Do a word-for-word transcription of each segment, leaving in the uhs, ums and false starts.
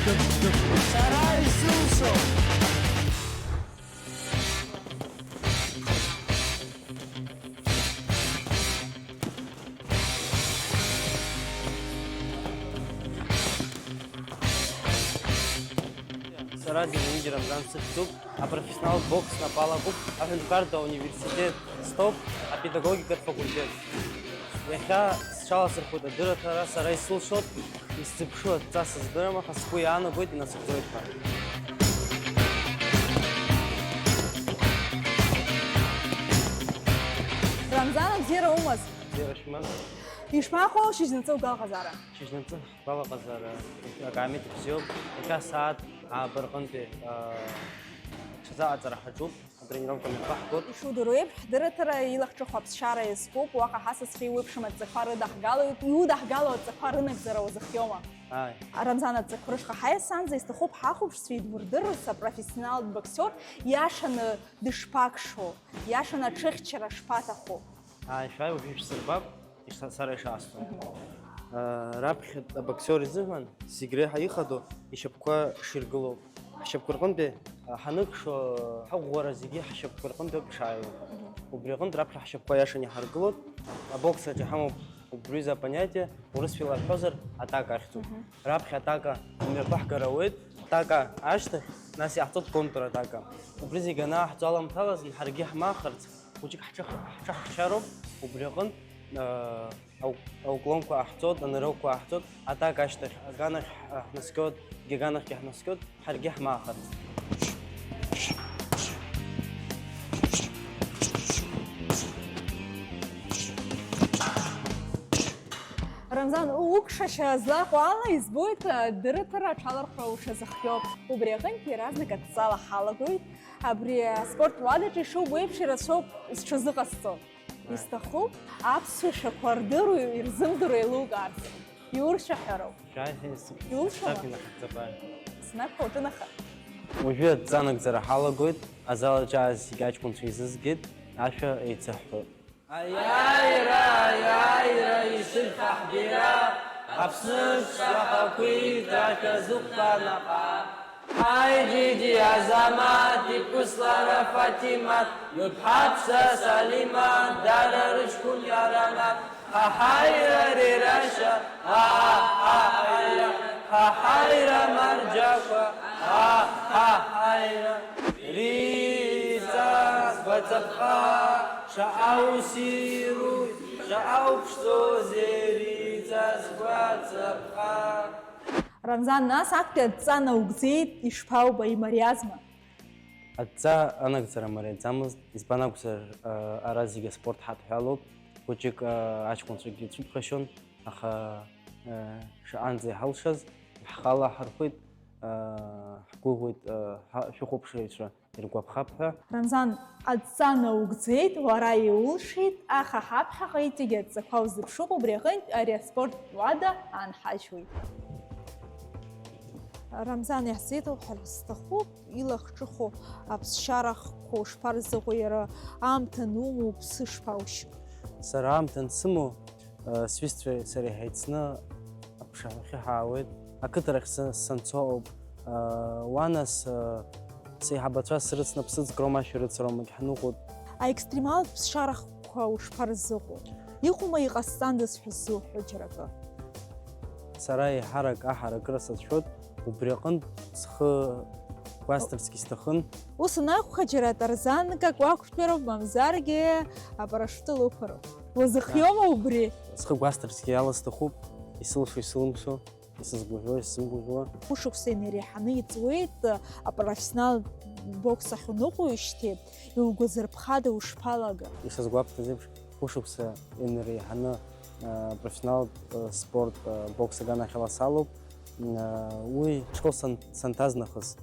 Сара исылшо. Сара Зелимгьы Рамзан сыхьӡуп, апрофессионалтә бокс снапы алакуп, аҳәынҭқарратә ауниверситет стәоуп, апедагогикатә факультет. Иахьа сҽаласырхәит адырраҭара, сара исылшоит, исзыԥшу адҵа сыздырам, аха сгәы иаанагоит инасыгӡоит ҳәа. Рамзан, абзиара умаз? Бзиара шәымаз? Ишԥаҟоу шьыжьнаҵы угәалаҟазаара? Шьыжьнаҵы ҳгәалаҟазаара акаамеҭ бзиоуп. Иахьа асааҭ ааба рҟынтәи, аа, ҽазыҟаҵара ҳаҿуп, атренировка мҩаԥаҳгоит. Ишудыруа еиԥш, ҳдырраҭара илахҿыху аԥсшьара иазкуп, уаҟа ҳасасцәа иуеиԥшым адҵақәа рыдаҳгалоит, иудаҳгало адҵақәа рынагӡара уазыхиоума? Ааи. Рамзан, адҵақәа рышҟа ҳаиасанӡа исҭахуп ҳахәаԥшцәа идурдырырц апрофессионалтә боксиор иашаны дышԥакшоу, иашаны аҽыхьчара шԥаҭаху? Ааи, шәааи, уажәы ишәсырбап, ишса-, сара ишаасҭо. Мгм. Э, раԥхьатә абоксиор изыҳәан зегь реиҳа ихадоу ишьапқәа ширгылоу. Ҳшьапқәа рҟынтәи, э, ҳаныкшо, ҳаӷәӷәара зегьы ҳшьапқәа рҟынтәи ауп ишааиуа. Мгм. Убри аҟынтә раԥхьа ҳшьапқәа иашан иҳаргылоит. Абокс аҿы иҳамоуп убри изы апонятие, урысшәала иҳәозар, атака ахьӡуп. Мгм. Раԥхьа атака имҩаԥаҳгар ауеит, атака ашьҭахь, нас иаҳҵоит контратака. Убри зегь анааҳҵо аламҭалазын, ҳаргьы ҳмахарц, хәыҷык ҳҽы-, ҳҽаҳхьчароуп, убри аҟынтә, аа, ау-, ауклонқәа ҟаҳҵоит, анырокқәа ҟаҳҵоит, атака ашьҭахь аганахь, а, ҳнаскьоит, егьи аганахьгьы ҳнаскьоит, ҳаргьы ҳмахарц. Рамзан, у-, укшашьа злаҟоу ала избоит, а, дырраҭара аҽалархәра уҽазыхиоуп. Убри аҟынтә иаразнак адҵала ҳалагоит. Абри аспорт уадаҿы ишубо еиԥш ирацәоуп зҽазыҟасҵо. Исҭахуп аԥсуа шәақәа рдыруа, ирзымдыруа еилукаарц. Иуршәаҳәароуп. Шәааи, ҳәа исыхәҭоуп. Иулшәама? Саб инахатәӡабааит. Снақәԥа уҿынаха. Уажәы адҵа нагӡара ҳалагоит, азал аҿы ааз зегь аҷкәынцәа еизызгеит, ашәа еицаҳҳәоит. Аиааира, аиааира, ишырҳа ҳбира, Аԥсны ԥшаҳақәеит ашәа зыхәҭа наҟ-ааҟ. Ҳаи, Џьиџьи Азамаҭ иԥҳәыс лара Фатимаҭ, лыԥҳа Ԥса Салимаҭ, дара рыҷкәын Карамаҭ. Ҳаҳаира рерашьа, аҳаҳаира, ҳаҳаира марџьақәа, аҳаҳаира. Риҵаз гәаҵаԥҟа, шаҟа усируи, шаҟа уԥшӡоузеи, риҵаз гәаҵаԥҟа. Рамзан, нас актәи адҵа наугӡеит, ишԥаубаи, имариазма? Адҵа анагӡара мариаӡамызт, избан акәзар, ара зегьы аспорт ҳадҳәалоуп, хәыҷык аҷкәынцәагьы цәыбӷашьон, аха шаҟанӡа иҳалшаз, ҳхала ҳархәит, ҳгәыӷуеит, ҳа-, шәыхәаԥшыҩцәа иргәаԥхап ҳәа. Рамзан, адҵа наугӡеит, уара иулшеит, аха ҳаԥхьаҟа иҵегьы адҵақәа узыԥшуп, убри аҟынтә ари аспорт уада аанҳажьуеит. Рамзан, иаҳзеиҭоуҳәар сҭахуп, илахҿыху аԥсшьара хкқәа ушԥарзыҟоу, иара аамҭа анумоу уԥсы шԥаушьо? Сара аамҭа ансымоу, сҩызцәеи сареи ҳаицны аԥшаҳәахьы ҳаауеит. Ақыҭарахь са-, санцо ауп. Уа нас, сеиҳабацәа срыцны аԥсыӡ крома шәарыцаромагь ҳныҟәоит. Аекстремалтә ԥсшьара хкқәа ушԥарзыҟоу? Иҟоума иҟасҵандаз ҳәа ззуҳәо џьара акы? Сара еиҳарак аҳаракыра сацәшәоит, убри аҟынтә схы гәасҭарцгьы сҭахын. Ус анакәха, џьара тарзанкак уақәшәтәароуп, мамзаргьы апарашут луқәароуп. Уазыхиоума убри? Схы гәасҭарцгьы ала сҭахуп, исылшо, исылымшо, исызгәаӷьуа, исзымгәаӷьуа. Хәышықәса инареиҳаны иҵуеит апрофессионалтә бокс ахь уныҟәоижьҭеи, иугәазырԥхада, ушԥалага? Исызгәаԥхаз еиԥш, хәышықәса инареиҳаны, а, профессионалтә, а, спорт, а, бокс аганахьала салоуп. М, а, уи ашкол сан-, санҭаз нахыс,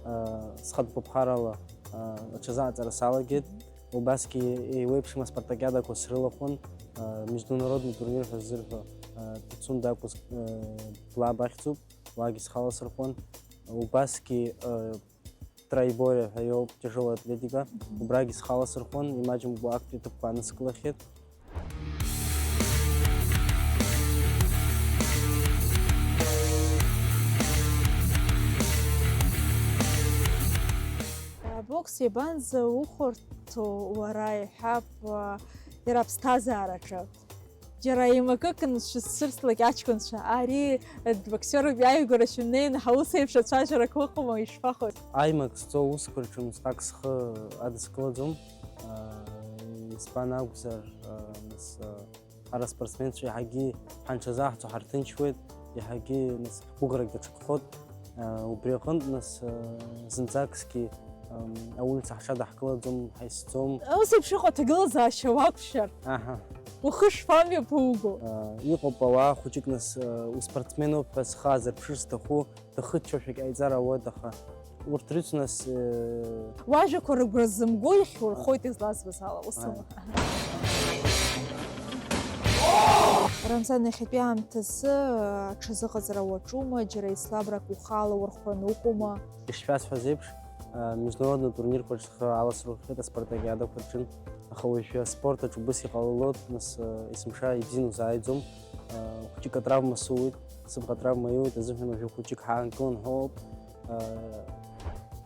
а, схатә гәаԥхарала, а, аҽазааӡара салагеит. Убасгьы еиуеиԥшым аспартакиадақәа срылахәын, а, международный турнир ҳәа ззырҳәо, а, Пицунда акәыз, а, Блаб ахьӡуп, уаагьы схаласырхәын. Убасгьы, а, Троеборье ҳәа иоуп, тяжелая атлетика. Мгм. Убрагьы схаласырхәын, имаҷымкәа актәи аҭыԥқәа аныскылахьеит. Бокс иабанӡа ухәарҭоу уара, иҳәап, а, иара аԥсҭазаараҿы. Џьара еимакыкны сшысцәырҵлак аҷкәынцәа, ари боксиортә иааигәара шәымнеины ҳаус еиԥш ацәажәарақәа ыҟоума, ишԥахәои? Аимак зҵоу усқәа рҿы усҟак схы адыскылаӡом. А, избан акәзар, а, нас, а, ҳара спортсменцәа иаҳагьы ҳанҽазаҳҵо ҳарҭынчуеит, иаҳагьы, нас, ҳгәыӷрагь даҽакхоит. Убри аҟынтә, нас, зынӡакгьы, ам, аулица ҳҽадаҳкылаӡом, ҳаисӡом. Ус еиԥш иҟоу аҭагылазаашьа уақәшәар, аҳа, ухы шԥамҩаԥуго? Иҟоуп ауаа хәыҷык, нас, успортсменуп ҳәа зхы аазырԥшыр зҭаху, дахыччошәа ҟаиҵар ауеит, аха урҭ рыцу, нас, э, уажәақәа рыгәра зымго иахьурхоит, излазбаз ала, ус аума? Ааи. Рамзан, иахьатәи аамҭазы, э, аҽазыҟаҵара уаҿума, џьара еицлабрак ухала урхәраны уҟоума? Ишшәасҳәаз еиԥш, э, международный турнирқәа рҿы схы аласырхәхьеит аспартакиадақәа рҿы, аха уажәы аспорт аҿы убыс иҟалалоит, нас, э, есымша ибзианы узааиӡом, э, хәыҷык атравма сыуеит, сыбӷа травма иоуеит азыҳәан уажәы хәыҷык ҳаанкылан ҳәа ауп.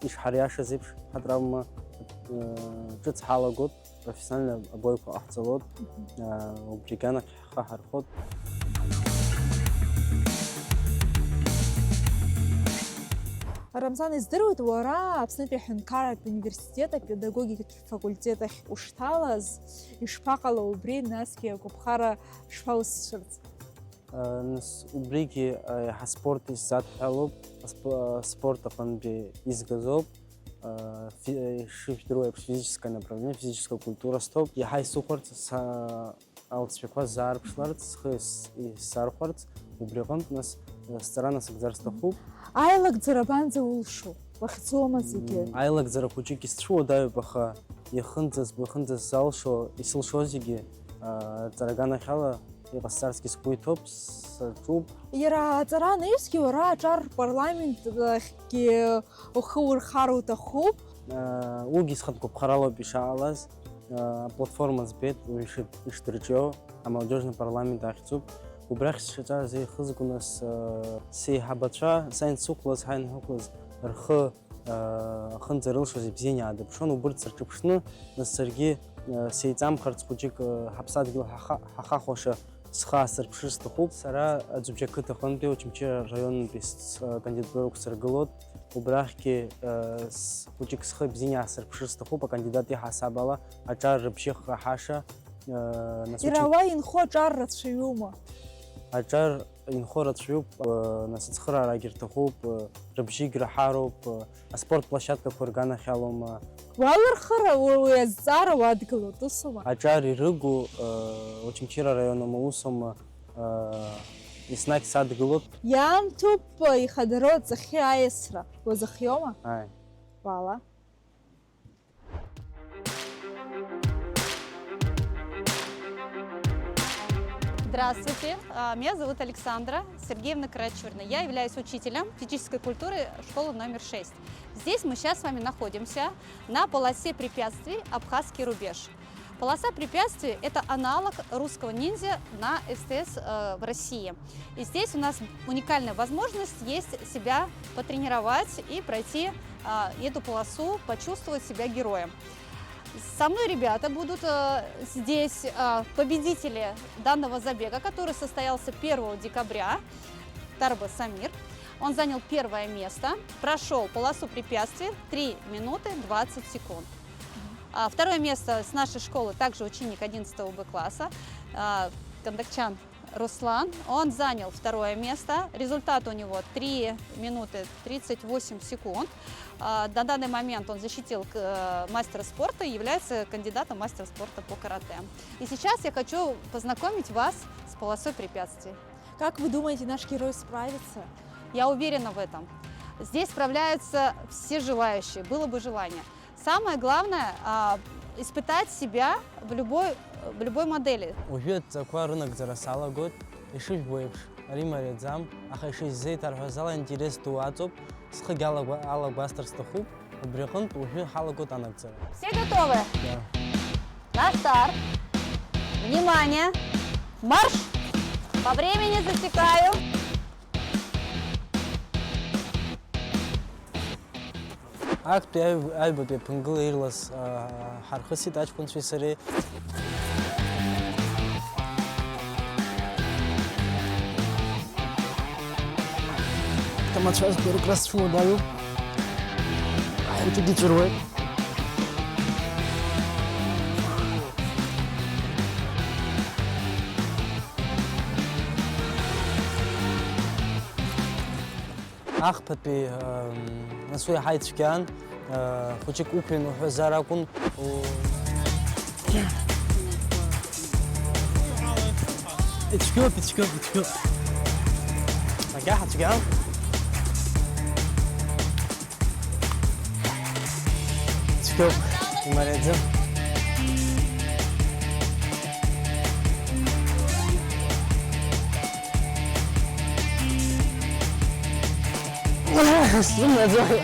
Ишҳариашаз еиԥш, ҳатравма, ҿыц ҳалагоит, профессиональный абоиқәа ҟаҳҵалоит. Мгм. Убри аганахь ҳхы ҳархоит. Рамзан, издыруеит, уара Аԥснытәи аҳәынҭқарратә университет апедагогикатә факультет ахь ушҭалаз, ишԥаҟало убри, насгьы агәаԥхара шԥаусцәырҵ? Нас убригьы, еиҳа спорт исзадҳәалоуп, асп-, аспорт аҟынтәи изгазоуп. Фи-, ишыжәдыруа еиԥш, физическое направление, физическая культура стәоуп. Иаҳа исыхәарц, са-, алҵшәақәа сзаарԥшларц, схы ис-, исархәарц, убри аҟынтә, нас, сҵара насыгӡар сҭахуп. Аилагӡара абанӡа улшо? Уахьӡома зегьы? М, аилагӡара хәыҷык исцәуадаҩуп, аха иахынӡа, сгәы иахынӡа сзалшо, исылшо зегьы, а, аҵара аганахьала иҟасҵарцгьы сгәы иҭоуп, саҿуп. Иара аҵара анаҩсгьы уара аҿар рпарламент ахьгьы ухы урхар уҭахуп. А, уигьы схатә гәаԥхаралоуп ишаалаз. А, аплатформа збеит, уи ишыд-, ишдырҿио, амолодежный парламент ахьӡуп. Убрахь сшаҿа зеихызго, нас, а, сеиҳабацәа, са иансықәлаз, ҳа ианҳақәлаз, рхы, а, ахынӡа рылшоз ибзианы иаадырԥшуан, убырҭ сырҿыԥшны, нас саргьы, а, сеиҵамхарц хәыҷык, а, ҳаԥсадгьыл ҳаха-, ҳахахәаша схы аасырԥшыр сҭахуп. Сара Аӡҩыбжьа ақыҭа аҟынтәи Очамчыра араионтәи с-, с-, акандидатура ықәсыргылоит. Убрахьгьы, э, с-, хәыҷык схы бзианы иаасырԥшыр сҭахуп, акандидат иаҳасаб ала, аҿар рыбжьы храҳаша, э, нас Иара уа инхо аҿар рацәаҩума? Аҿар инхо рацәаҩуп, э, нас ацхыраарагьы рҭахуп, э, рыбжьы егьраҳароуп, э, аспорт площадкақәа рганахь алоума. Уалырхыр, уи, уи азҵаара уадгылоит, усума? Аҿар ирыгу, э, Очамчыра араион аума, усума, э, еснагь садгылоуп. Иаамҭоуп ихадароу аҵахьы аиасра. Уазыхиоума? Ааи. Уаала. Здравствуйте, а, меня зовут Александра Сергеевна Карачурина. Я являюсь учителем физической культуры школы номер шесть. Здесь мы сейчас с вами находимся на полосе препятствий «Абхазский рубеж». Полоса препятствий — это аналог русского ниндзя на С Т С, э, в России. И здесь у нас уникальная возможность есть себя потренировать и пройти, а, эту полосу, почувствовать себя героем. Со мной ребята будут, э, здесь, э, победители данного забега, который состоялся первого декабря. Тарба Самир. Он занял первое место, прошёл полосу препятствий в три минуты двадцать секунд. А, второе место с нашей школы также ученик одиннадцатого Б класса, а, Кандакчан Руслан. Он занял второе место. Результат у него три минуты тридцать восемь секунд. А, на данный момент он защитил к-, э, мастера спорта и является кандидатом мастера спорта по каратэ. И сейчас я хочу познакомить вас с полосой препятствий. Как вы думаете, наш герой справится? Я уверена в этом. Здесь справляются все желающие, было бы желание. Самое главное, а, испытать себя в любой, в любой модели. Уажәы адҵақәа рынагӡара салагоит, ишыжәбо еиԥш, ари мариаӡам, аха ишысзеиҭарҳәаз ала интерес ду аҵоуп, схыгь алагәа-, алагәасҭар сҭахуп, убри аҟынтә уажәы ҳалагоит анагӡара. Все готовы? Да. На старт! Внимание! Марш! По времени засекаю. Актәи аҩ-, аҩбатәи аԥынгыла ирлас, аа, ҳархысит аҷкәынцәеи сареи. Ҭамацәазқәа рыкрас цәуадаҩуп. Ахәыҷы диҵәыруеит. Ахԥатәи, ам, нас уи иаҳа ицәгьан, а, хәыҷык уқәҩан уҳәазар акәын. У-, ицәгьоуп, ицәгьоуп, ицәгьоуп. Агьаҳа цәгьан. Цәгьоуп, имариаӡам. Сзымнаӡои?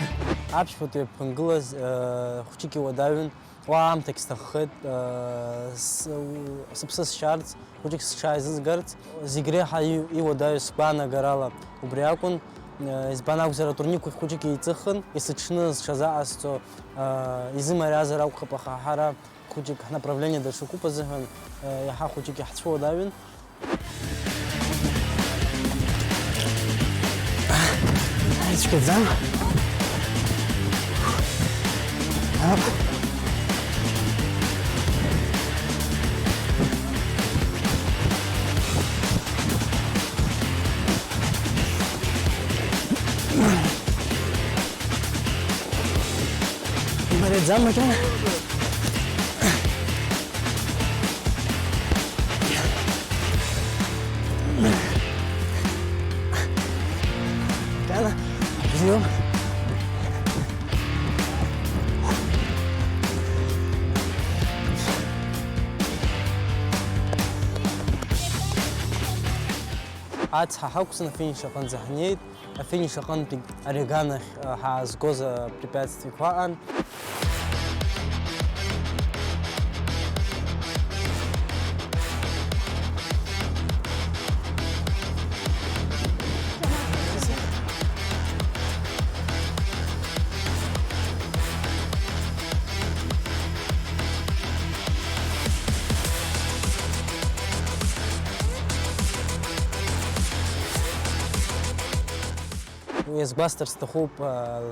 Аԥшьбатәи аԥынгылаз, э, хәыҷык иуадаҩын. Уа аамҭагь сҭаххеит, э, с-, у-, сыԥсы сшьарц, хәыҷык сҽааизызгарц. Зегь реиҳа и-, иуадаҩу сгәаанагарала убри акәын. Э, избан акәзар, атурникқәагь хәыҷык еиҵыхын, есыҽны зҽазаҟасҵо, э, изымариазар акәхап, аха ҳара хәыҷык ҳнаправление даҽакуп азыҳәан, э, иаҳа хәыҷык иаҳцәуадаҩын. Ицәгьаӡам. Ап. Имариаӡам макьана. Макьана. Бзиоуп. Ацҳа ҳақәҵаны афиниш аҟынӡа ҳнеит. Афиниш аҟынтәи ари аганахь, а, ҳаазгоз апрепятствиақәа аан. Уи иазгәасҭар сҭахуп, а,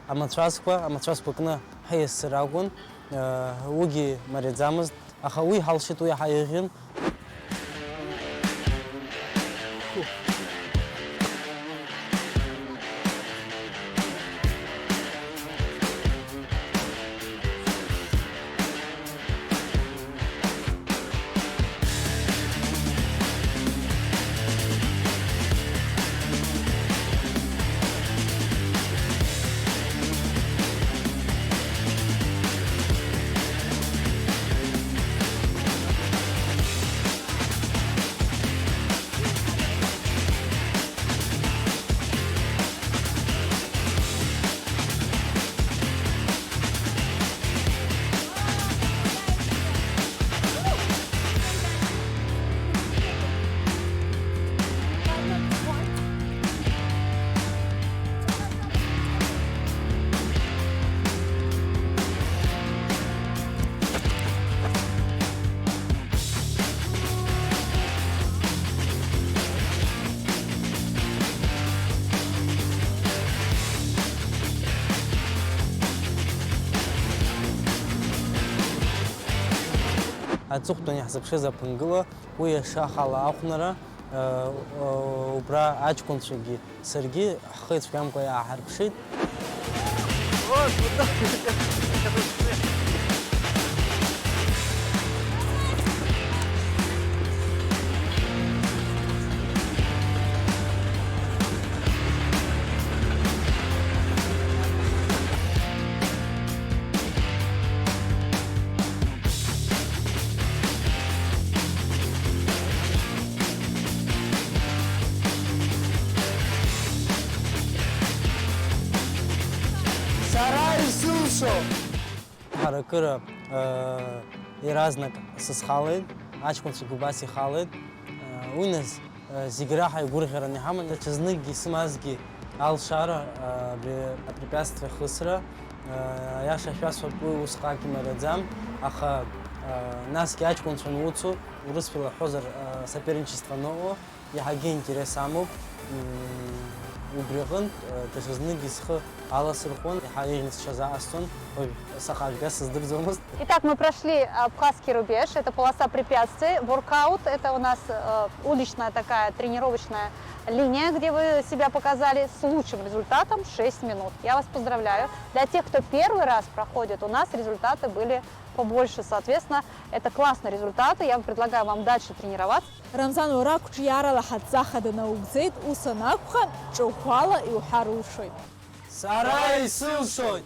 амацәазқәа, амацәазқәа кны ҳаиасыр акәын, а, уигьы мариаӡамызт, аха уи ҳалшеит, уи иаҳа еиӷьын. Аҵыхәтәан иаҳзыԥшыз аԥынгыла, уи иаша ахала ахәнара, э, э, убра аҷкәынцәагьы саргьы ҳхы ицәгьамкәа иааҳарԥшит. Сара исылшо. Ҳаракыра, э, иаразнак сысхалеит, аҷкәынцәагьы убас ихалеит. Э, уи нас, э, зегь раҳа игәырӷьараны иҳаман, даҽазныкгьы исымазгьы алшара, э, абри апрепятствие ахысра, э, Аиаша шәасҳәап, уи усҟак имариаӡам, аха насгьы аҷкәынцәа ануцу, урысшәала ҳҳәозар, соперничество ноуо, иаҳагьы интерес амоуп. Убри аҟынтә даҽазныгьы схы аласырхәуан, иаҳа еиӷьны сҽазаҟасҵон, уажә саҟа жәга сыздырӡомызт. Итак, мы прошли Абхазский рубеж. Это полоса препятствий. Воркаут — это у нас э, уличная такая тренировочная линия, где вы себя показали с лучшим результатом шесть минут. Я вас поздравляю. Для тех, кто первый раз проходит, у нас результаты были побольше. Соответственно, это классные результаты. Я предлагаю вам дальше тренироваться. Рамзан, уара ақәҿиарала ҳаҭҵаха данаугӡеит, ус анакәха, ҿыӷәӷәала иуҳәар улшоит. Сара исылшоит!